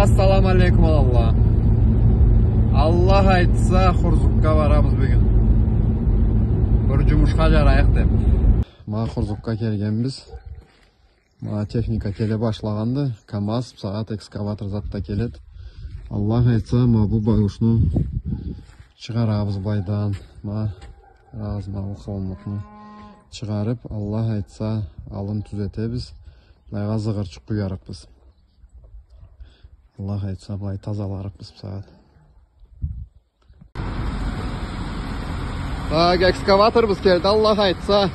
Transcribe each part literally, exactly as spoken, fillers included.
Ассаламу алейкум, Аллах. Аллах айтса, Хурзукга барабыз бюгюн. Бир джумушха джарайыкъ деб. Ма Хурзукга келгенбиз. Ма техника келе башлагъанды. КамАЗ, бусагъат экскаватор зат да келеди. Аллах айтса, ма бу баюшну чыгъарабыз былайдан. Ма, разма, ол къалынлыкъны чыгъарыб, Аллах айтса, аллын тюзетебиз. Былайгъа зыгъырчыкъ къуярыкъбыз. Аллах айтса, былай тазаларыкъбыз бусагъат. Так, экскаваторубуз келди, Аллах айтса.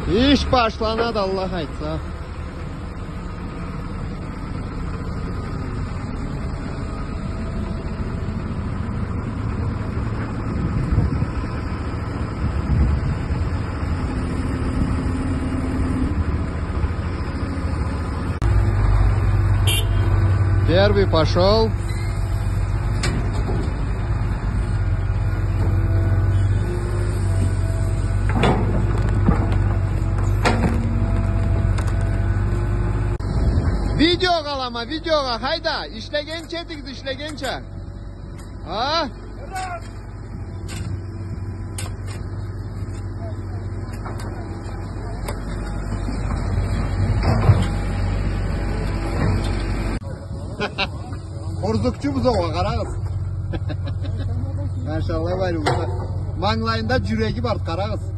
Иш башланады, Аллах айтса. Первый пошёл. Видеогъа алама, видеогъа, хайда, ишлегенча этигиз, ишлегенча. А? Хурзукчубуз огъа, къарагъыз. Машалла, бари. Мангылайында джюреги бар, къарагъыз.